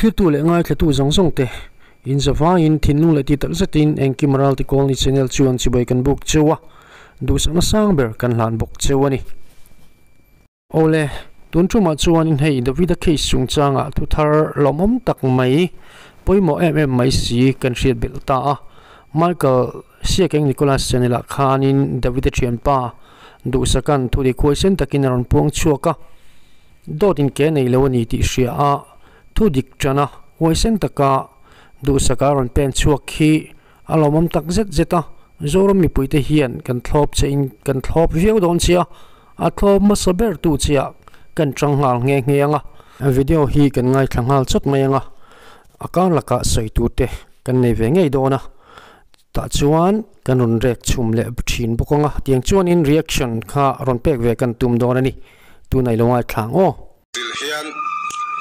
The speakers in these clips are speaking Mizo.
Thlirtu leh ngaithlatu zawng zawng te in zavaiin thinlung leh ti tak zetin Engkim Ralti Colony Channel chuan chibai kan buk cheu a, duhsakna sang ber kan hlan bawk cheu a ni. Awle, tun tumah chuanin hei Davida case chungchangah thu thar lawmawm tak mai, pawimawh em em mai si kan hriat belh ta a. Michael Siakeng Nicholas channel ah khanin Davida thianpa duhsakan thu dik huaisen takin a rawn puang chhuak a, dawt in ke nei lo a ni tih hria a, thu dik tan a, huaisen taka duhsaka a rawn pen chhuak hi a lawmawm tak zet zet a, Zoram mipuite hian kan thlawp che in kan thlawp viau dawn che a. A tlawm hmasa ber tu chiah kan chang nghal nghe nghe ang a. Video hi kan ngaithla nghal chawt mai ang a, a kar lakah sawi tur te kan nei ve ngei dawn a, tah chuan kan rawn rek chhum leh thin bawk ang a, tiang chuanin reaction kha rawn pek ve kan tum dawn a ni, tunah i lo ngaithla ang aw. Thil hian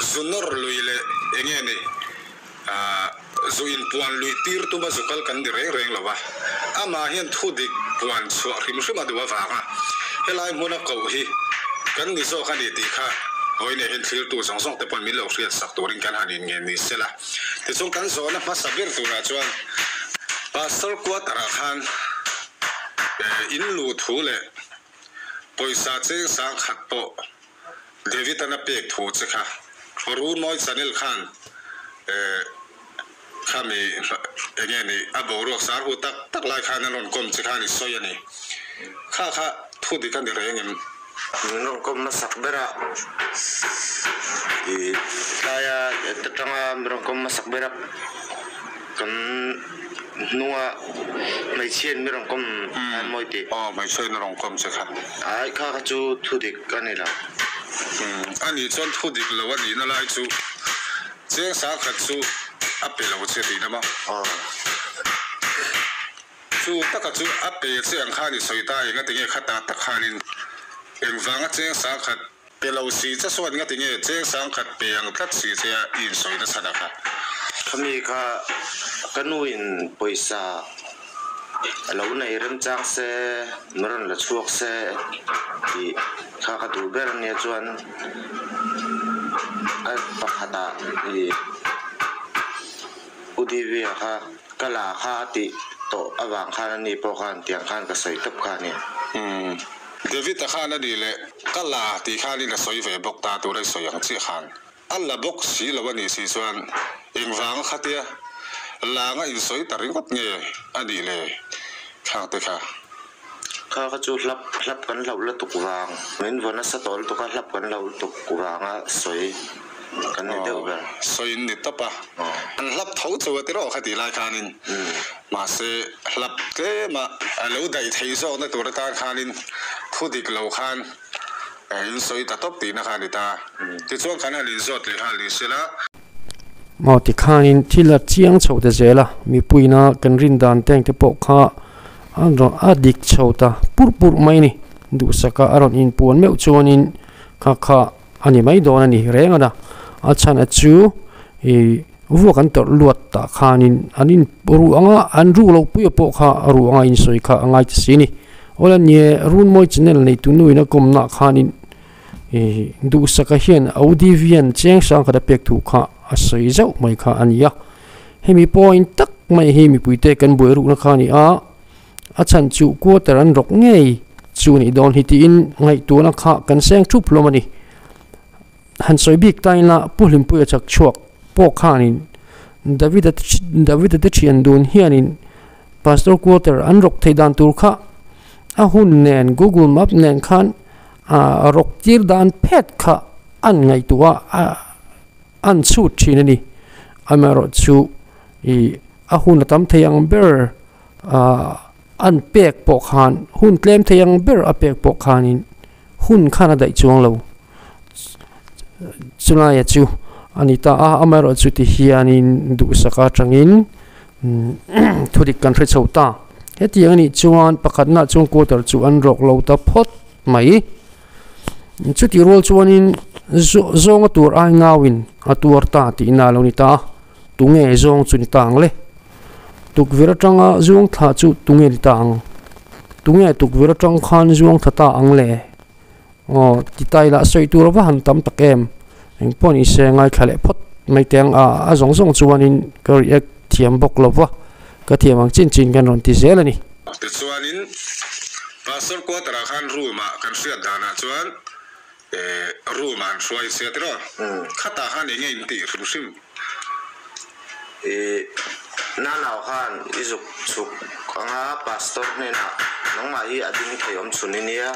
zu nawr lui leh enge ni ah zu inpuan lui tir tuma zu kal kan ni reng reng lo a, amah hian thu dik puan chhuah hrim hrim a duh avanga helai hmuna koh hi kan ni zawk a ni tih kha vawiin hian thlirtu zawng zawng te pawn min lo hriat sak turin kan han inngen ni sela. Tichuan kan zawhna hmasa ber turah chuan Pastor quarter ah khan in luh thu leh pawisa cheng sang khat pawh David an a pek thu che kha Runmawi channel khan eh khami enge ni a boruak sar hu tak tak lai khan an rawn kawm che khan i sawi a ni kha kha thu dik a ni reng em? Min rawn kawm hmasak ber a i tlaia atanga min rawn kawm hmasak ber a kan hnunga hmeichhia in mi rawn kawm an mawi tih. Aw hmeichhia in a rawn kawm che kha. Ai kha kha chu thu dik a ni lo. Umm a nih chuan thu dik lo a nihna lai chu cheng sang khat chu a pe lo che tihna maw? Aw. Chu taka chu a pe che ang khan i sawi ta eng a tinge khatah tak khanin engvanga cheng sang khat Pe lo si che chuan nga tinge cheng sang khat pe ang tlat si che a i insawi nasa na kha. Khami kha ka nu in pawisa a lo nei remchang se, min rawn la chhuak se tih kha ka duh ber ania chuan a pakhatah i U Divya kha ka la kha a tih tawh avang khan ani pawh khan tiang khan ka sawi tawp kha ania. Umm. David-a khan a nih leh ka la tih khanin a sawi ve bawk ta tur a i sawi ang chiah khan a la bawk si lo a nih si chuan engvanga khatia langa insawi ta ringawt nge a nih le khangte kha. Kha kha chu hlap hlap kan hlauh lutuk vang, min vaw nasa tawh lutuk a, hlap kan hlauh lutuk vanga sawi kan ni deuh ber. Sawi in ni tawp a, an hlap tho chu a ti rawh kha tih lai khanin, mahse hlap tlema a lo daih theih zawkna tur atan khanin thu dik lo khan in sawi ta tawp tihna kha a ni ta. Tichuan kan han inzawt leh nghal ni sela. Maw tikhanin thil a chiang chho ta zel a, mipuiina kan rin dan teng te pawh kha a rawn a dik chho ta purh purh mai a ni. Duhsaka a rawn inpuan meuh chuanin kha kha a ni mai dawn a ni reng a na. A chhan a chu ih vuak an tawrh luat tah khanin an in ruh anga an ruh loh puia pawh kha a ruh anga insawi kha a ngai ta si a ni. Awle nie Runmawi channel neitu nuin a kawmnaah khanin Ih duhsaka hian Audivian cheng sang khat a pek thu kha a sawi zauh mai kha a ni a, hemi point tak mai hi mipuite kan buai rukna kha a ni a, a chhan chu quarter an rawk ngei chu a nih dawn hi tiin ngaihtuahna kha kan seng thup hlawm a ni. Han sawi bik ta ila Pu Hlimpuia chak chhuak pawh khanin Davida Davida te thian dun hianin Pastor quarter an rawk theih dan tur kha a hun nen Google map nen khan A rawk tir dan phet kha an ngaihtuah a, an chhut thin a ni. Amaherawhchu ih a hun a tam thei ang ber an pek pawh khan hun tlem thei ang ber a pek pawh khanin hun khan a daih chuang lo. Chulai chu a ni ta a, amaherawhchu ti hianin duhsak atangin thudik kan hre chho ta. Hetiang a nih chuan pakhatna chuan quarter chu an rawk lo ta phawt mai. Chutih rual chuanin zawnga tur ai ngauin a tuar ta tihna a lo ni ta a, tunge zawng chu ni ta ang le? Tukverh atanga zuang thla chu tunge ni ta ang? Tunge tukverh atang khan zuang thla ta ang le? Aw ti ta ila sawi tur a va han tam tak em? Engpawh ni se ngaithla leh phawt. mai teh ang a a zawng zawng chuanin ka react thiam bawk lo va ka thiam ang chin chin kan rawn ti zel a ni. Tichuanin Pastor quarter ah khan room ah kan hriat danah chuan room ah an hruai sia tiraw? Khatah khan enge in tih hrim hrim? I nanau khan i zuk chhuk anga Pastor hnenah nangmah hi a ding thei awm chhun i nia,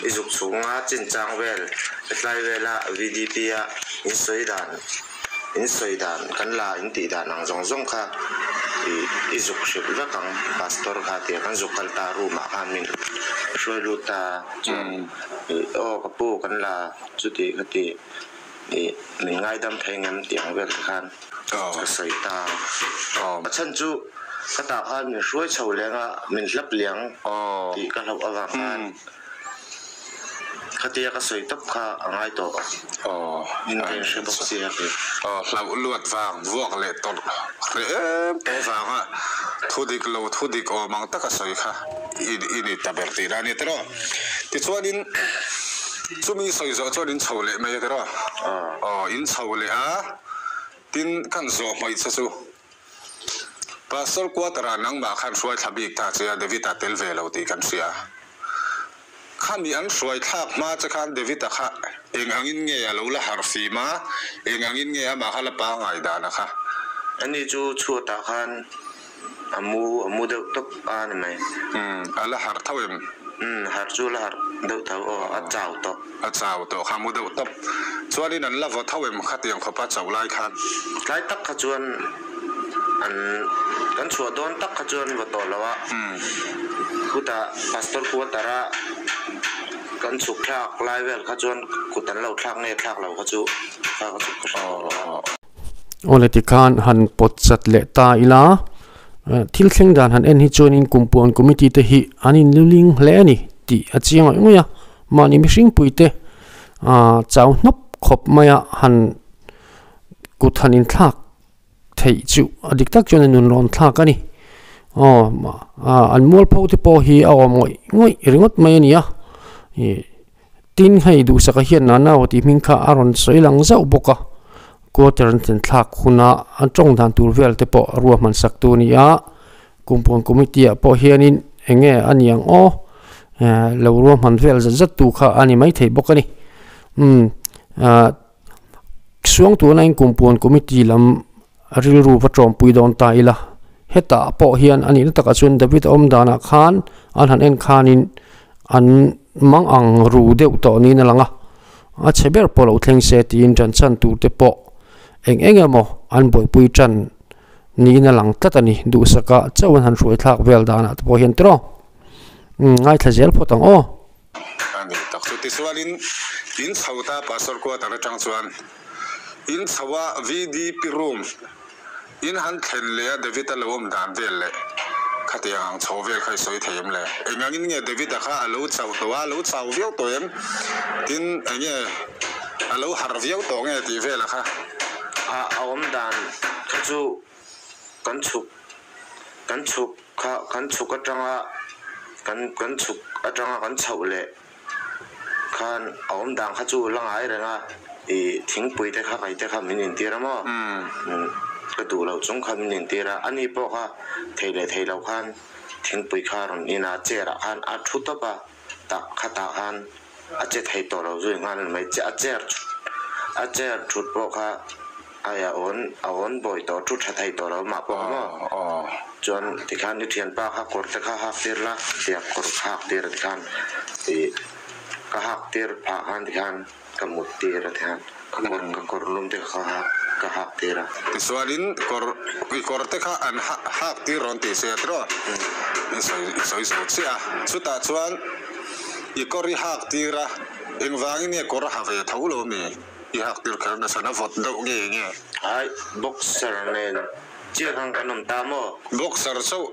i zuk chhuk anga chinchang vel hetlai vela VDP a in sawi dan in sawi dan kan la in tih dan ang zawng zawng kha i i zuk hrilh vek ang Pastor kha tia kan zuk kal ta room ah khan min hruai lut ta chuan i aw ka pu kan la chuti khati I min ngaidam thei ngem tih ang vel te khan ka sawi ta. A chhan chu ka tah khan min hruai chho leng a, min hlap liang tih ka hlauh avang khan khatia ka sawi tawp kha a ngai tawh. In ka inhre bawk sia kei. Hlauh luat vang, vuak leh tawrh hreh em tawh vanga thu dik lo thu dik awm ang taka sawi kha i ni ta ber tihna a ni tiraw. Tichuanin chumi sawi zawh chuan in chho leh mai a tiraw? Aw, in chho leh a, tin kan zawh hmaih che chu Pastor quarter ah nangmah khan hruai thla bik ta che a, David-a tel ve lo tih kan hria. Khami an hruai thlak hma che khan David-a kha eng angin nge a lo la harh fim a, eng angin nge amah kha la pangai dan a kha? Ani chu chhuatah khan A mu, a mu deuh tawp a ni mai. Umm, a la harh tho em? Umm, harh chu a la harh deuh tho aw, a chau tawh. A chau tawh kha, a mu deuh tawp. Chuanin an la vaw tho em khatiang khawpa chauh lai khan? Tlai tak kha chuan an, kan chhuah dawn tak kha chuan vaw tawh lo a. Khutah Pastor quarter a kan chhuk thlak lai vel kha chuan kut an lo thlak nge thlak lo kha chu kha ka chhuk ka hre tawh lo a. Awle tikhan han pawt chat leh ta ila, thil thleng dan han en hi chuanin Kumpuan Committee te hi an inluling hle a ni tih a chiang ngawih ngawih a, mahni mihring puite chau hnawp khawp maia han kut han inthlak theih chu a dik tak chuan a nun rawn thlak a ni. Aw an mualpho te pawh hi a awm ngawih ngawih ringawt mai a ni a. Tin, hei duhsaka hian Nanau tih hming kha a rawn sawi lang zauh bawk a, quarter an thlen thlak huna an tawng dan tur vel te pawh ruahman sak tu a ni a, Kumpuan Committee ah pawh hianin eng nge a ni ang aw, lo ruahman vel zat zat tu kha a ni maithei bawk a ni. Umm, Suangtuahna in Kumpuan Committee lam rilru va tawmpui dawn ta ila, hetah pawh hian a nihna takah chuan David a awm danah khan an han en khanin an mang ang ru deuh tawh niin a lang a, a chhe ber pawh lo thleng se tiin ṭan chhan tur te pawh eng eng emaw an buaipui ṭan niin a lang tlat a ni. Duhsaka chauh an han hruai thlak vel danah te pawh hian tiraw ngaithla zel phawt ang aw. A ni tak chu tichuanin in chho ta Pastor quarter atang chuan in chho a VDP room In han thlen leh a David-a lo awm dan vel leh khatiang ang chho vel kha i sawi thei em le? Eng angin nge David-a kha a lo chauh tawh a, a lo chau viau tawh em? Tin, eng nge a lo harh viau tawh nge tih vela kha? A awm dan kha chu kan chhuk kan chhuk kha kan chhuk atanga kan kan chhuk atanga kan chhoh leh khan a awm dan kha chu la ngai reng a, i thingpui te kha kai te kha min intir a maw? Ka duh loh chung kha min intir a, ani pawh kha thei leh thei lo khan thingpui kha a rawn in a, chair ah khan a thu tawp a, tah khatah khan a che thei tawh lo zui nghal a ni mai, a chair a chair thut pawh kha Ai a awn a awn bawi tawh thu tha thei tawh lo mah pawh maw? Chuan tikhan i thianpa kha kawr te kha hak tir la tia kawr ka hak tir a tikhan ih ka hak tir phah khan tikhan ka mut tir a tikhan ka kawr ka kawr lum te kha hak ka hak tir a. Tichuanin kawr i kawr te kha an hak tir rawn tih se a tiraw? I sawi i sawi zo chiah a. Chutah chuan i kawr i hak tir a, engvangin nge kawr a ha ve tho lo mi? I hak tir kher nasa na vawt deuh nge nge. Ai boxer nen chiah khan kan awm ta maw? Boxer chauh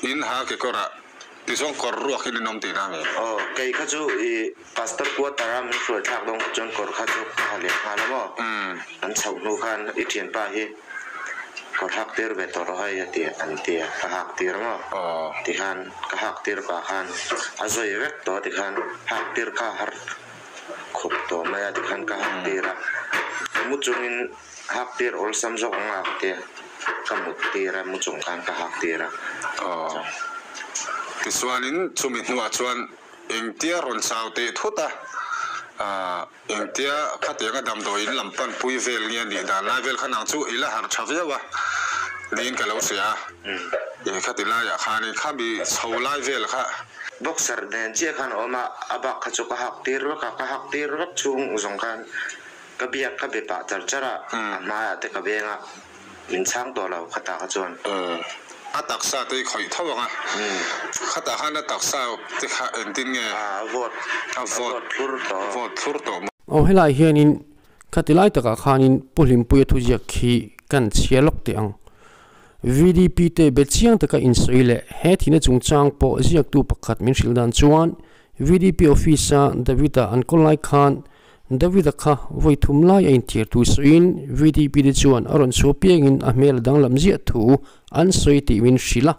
in ha kekawr ah tichuan kawr ruak in in awm tihna nge? Aw kei kha chu i pastor quarter a min hruai thlak dawn kha chuan kawr kha chu ka ha leh nghal a maw? Kan chhoh hnu khan i thianpa hi kawr hak tir ve tawh rawh hei a ti an ti a, ka hak tir maw? Tikhan ka hak tir pah khan a zawi vek tawh a tikhan hak tir kha har. Khawp tawh mai a tikhan ka hak tir a. Ka mu chungin hak tir awlsam zawk ang a ka tia, ka mut tir a, mu chung khan ka hak tir a. Aw. Tichuanin chumi hnuah chuan engtia rawn chau teh thut a, aah engtia khatianga damdawi in lam pan pui vel nge nih dan lai vel kha nang chu i la harh tha viau a niin ka lo hria a, ih khati laiah khanin khami chho lai vel kha. Boxer nen chiah khan a awm a, a bak kha chu ka hak tir vek a, ka hak tir vek chhung zawng khan ka biak ka be pah char char a, a hmaiah te ka veng a, min chhang tawh lo khatah kha chuan. A taksa te i khawih tho ang a, khatah khan a taksa te kha engtin nge? A vawt, a vawt thlur tawh. A vawt thlur tawh maw? Aw helai hianin khati lai takah khanin Pu Hlimpuia thuziak khi kan chhia lawk teh ang. VDP te be chiang taka insawi leh he thihna chungchang pawh ziaktu pakhat min hrilh dan chuan VDP office-a David-a an kawl lai khan David-a kha vawi thum lai a inthiar thu sawiin VDP te chuan a rawn chhuah piangin a hmel a danglam ziah thu an sawi tih min hrilh a.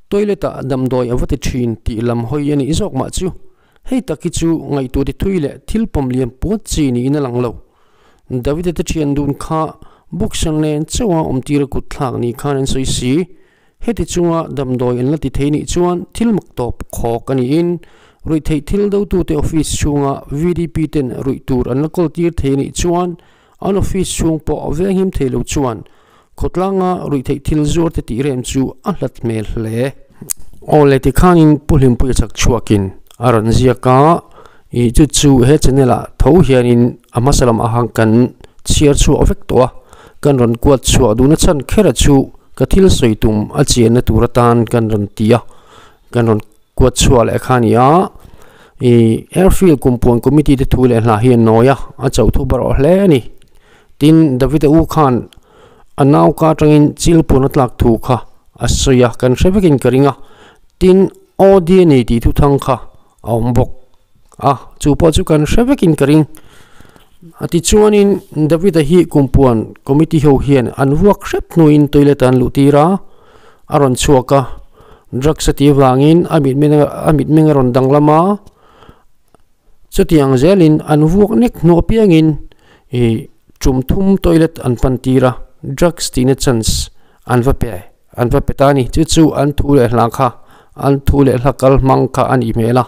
Toilet-ah damdawi a va ti thin tih lam hawi a nih zawk mah chu hei tak hi chu ngaihtuah ti thui leh thil pawm lian puat chi niin a lang lo. David-a te thian dun kha boxer nen chauha awmtir a kut thlak ni khan an sawi si. Heti chunga damdawi an la ti thei nih chuan thil mak tawp khawk a niin ruihtheih thil dotute office chhunga VDP ten ruih tur an la kawl tir thei a nih chuan an office chhung pawh a venghim thei lo chuan khawtlanga ruihtheih thil zuar te tih rem chu a hlat hmel hle. Aw le tikhanin Pu Hlimpuia chak chhuakin a rawn ziak a, ih chu chu he channel ah tho hianin a hmasa lam ahang kan chhiar chhuak vek tawh a, kan rawn kuat chhuah duhna chhan kher a chu ka thil sawi tum a chianna tur atan kan rawn ti a, kan rawn kuat chhuah leh kha a ni a, ih airfield kumpuan committee te thu leh hla hi a nawi a, a chauh thu bar awh hle a ni. Tin, Davida u khan a nau ka atangin chil puan a tlak thu kha a sawi a, kan hre vekin ka ring a, tin OD a ni tih thuthang kha a awm bawk a, chu pawh chu kan hre vekin ka ring. A tichuanin Davida hi kumpuan committee ho hian an vuak hrep hnuin toilet ah an luh tir a, a rawn chhuak a, drugs a tih avangin a mitmeng a mitmeng a rawn danglam a, chutiang zelin an vuak nek hnu apiangin ih tum thum toilet an pan tir a, drugs tihna chance an va pe an va pe ta a ni, chu chu an thu leh hla kha an thu leh hla kal hmang kha a nih hmel a,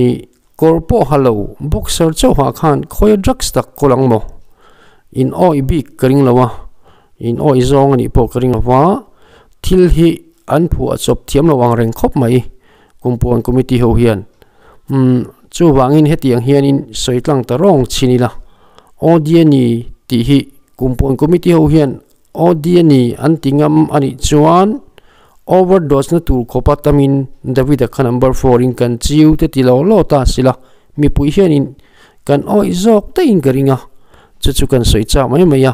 ih kawr pawh ha lo boxer chauh ah khan khawi a drugs tak kawl ang maw in awih bik ka ring lo a, in awih zawng a nih pawh ka ring lo va, thil hi an phuah chawp thiam lo ang reng khawp mai kumpuan committee ho hian umm chuvangin hetiang hianin sawi tlang ta rawng chhin ila Odiani tih hi kumpuan committee ho hian Odiani an ti ngam a nih chuan overdose na tur khawpa tamin Davida kha number four in kan chiu te ti lo lo ta sila mipui hianin kan awih zawk daihin ka ring a chu chu kan sawi chak mai mai a.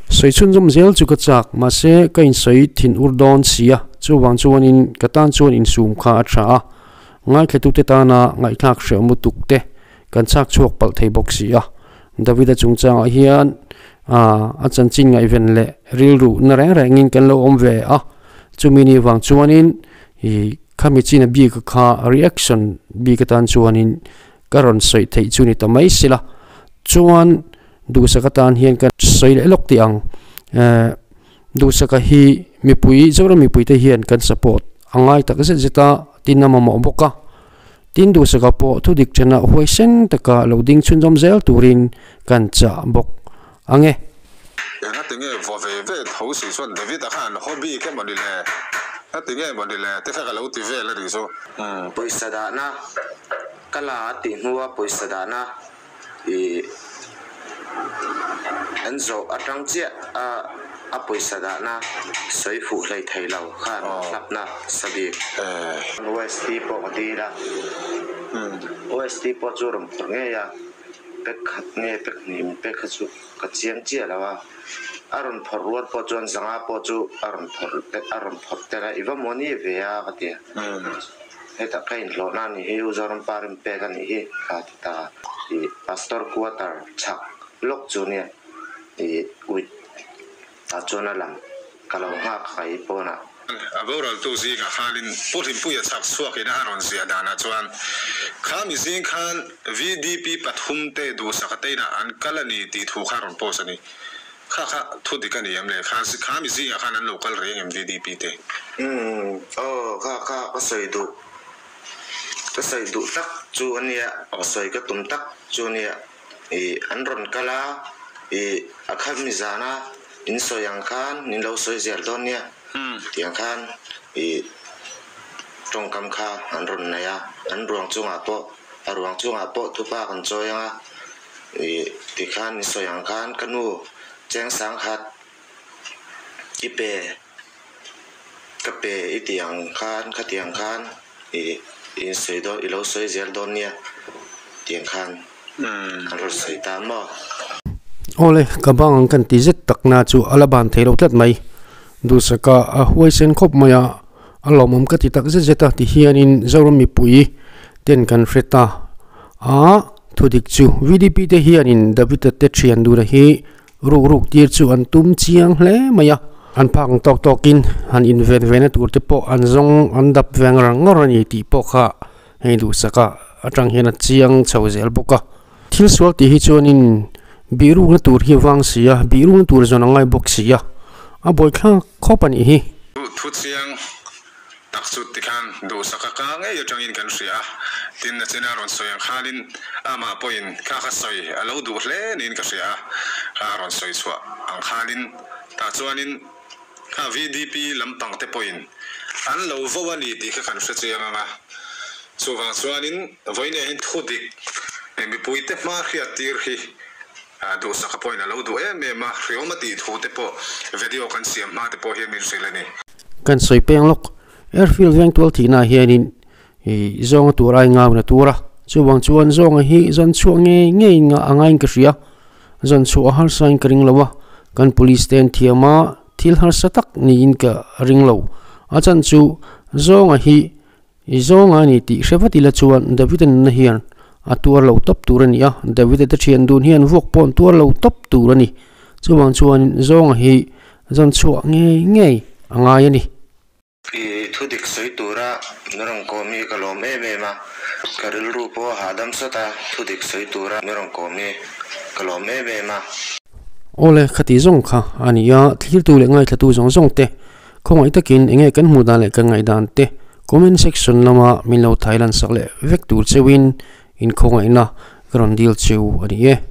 Sawi chhunzawm zel chu ka chak mahse ka insawi thin ur dawn si a chuvang chuanin ka tan chuan insum kha a tha a ngaithlatute tana ngaihthlak hreh mutuk te kan chak chhuak palh thei bawk si a, Davida chungchangah hian a chanchin ngaihven leh rilru na reng rengin kan lo awm ve a, chumi ni vang chuanin ih khami china bik kha reaction bik atan chuanin ka rawn sawi theih chu ni ta mai sila, chuan duhsak atan hian ka sawi leh lawk tih ang eh duhsaka hi mipui Zoram mipuite hian kan support a ngai tak zet zet a tin a mamawh bawk a. Tin duhsaka pawh thudik ṭhenah huaisen taka lo ding chhunzawm zel turin kan chah bawk ang e. Enga tinge vaw ve ve tho si chuan David a khan hobby kha mawni le, nga tinge mawni le te kha ka lo ti vel a nih chu. Pawisa dahna ka la a tih hnua pawisa dahna Ih an zawh atang chiah a a pawisa dahna sawi fuh hlei thei lo khan hlapna sa bik. OST pawh ka dil a, OST pawh chu rawn phawrh ngei a, pack khat nge pack hnih min pek kha chu ka chiang chiah lo a, a rawn phawrh rual pawh chuan zanga pawh chu a rawn phawrh a rawn phawrh tel a, i va mawni ve a ka ti a, hetah ka inhlawhna a nih hi U Zorampa rin pek a nih hi ka ti. Ta i pastor quarter chhak lawk chu nia i uit tah chuan a lang ka lo nghak kai pawnah. A boraltu zingah khanin Pu Hlimpuia chhak chhuakin a rawn ziah danah chuan kha mi zing khan VDP pathumte duhsak ateinah an kal a ni tih thu kha a rawn post a ni. Kha kha thu dik a ni em le? Kha kha mi zingah khan an lo kal reng em VDP te? Umm aw kha kha ka sawi duh ka sawi duh tak chu a nia, sawi ka tum tak chu a nia. Ih an rawn kal a, ih a kha mi zana in sawi ang khan in lo sawi zel dawn nia tiang khan ih tawngkam kha an rawn nei a, an ruang chungah pawh a ruang chungah pawh thupa kan chawi ang a, ih tikhan in sawi ang khan ka nu cheng sangkhat i pe ka pe i tih ang khan khatiang khan ih in sawi dawn i lo sawi zel dawn nia tiang khan an rawn sawi ta maw. Awle ka bang ang kan ti zet tak na chu a la ban thei lo tlat mai. Duhsaka a huaisen khawp mai a, a lawmawm ka ti tak zet zet a ti hianin Zoram mipui ten kan hre ta a, thudik chu VDP te hianin David-a te thian duna hi Ruk ruk tir chu an tum chiang hle mai a, an phak ang tawk tawkin han inven ve na tur te pawh an zawng an dap veng rang ngawr a ni tih pawh kha hei duhsaka atang hian a chiang chho zel bawk a. Thil sual tih hi chuanin bihrukna tur hi a vang si a, bihrukna tur zawn a ngai bawk si a, a buaithlak khawp a nih hi. Thu chiang Tak chu tikhan duhsaka ka ngei atangin kan hria a, tin na chena rawn sawi ang khanin amah pawhin kha kha sawi a lo duh hle niin ka hria a, kha a rawn sawi chhuah ang khanin tah chuanin kha VDP lampang te pawhin an lo vo a ni tih kha kan hre chiang ang a, chuvang chuanin vawinia hian thudik mipuite hma hriat tir hi duhsaka pawhin a lo duh em em a, hriawm a tih thu te pawh video kan siam hma te pawh hian min hrilh a ni. Kan sawi peng lawk, airfield veng tual thihna ah hianin ih zawnga tur ai ngauna tur a, chuvang chuan zawnga hi zawn chhuah ngei ngei a ngaiin ka hria, zawn chhuah a harsa in ka ring lo a, kan police te an thiam a, thil harsa tak niin ka ring lo, a chan chu zawnga hi ih zawnga a ni tih hre vat ila chuan David-a nunna hian a tuar lo tawp tur a ni a, David-a te thian dun hian vuak pawh an tuar lo tawp tur a ni, chuvang chuan zawnga hi Zawn chhuah ngei ngei a ngai a ni. I thu dik sawi tura mi rawn kawm hi ka lawm em em a, ka rilru pawh a hahdam sawt a, thu dik sawi tura mi rawn kawm hi ka lawm em em a. Awle, khati zawng kha a ni a, thlirtu leh ngaithlatu zawng zawng te khawngaih takin enge kan hmuh dan leh kan ngaihdan te comment section lama min lo thailan sak leh vek tur cheuhin in khawngaihna ka rawn dil cheu a ni e.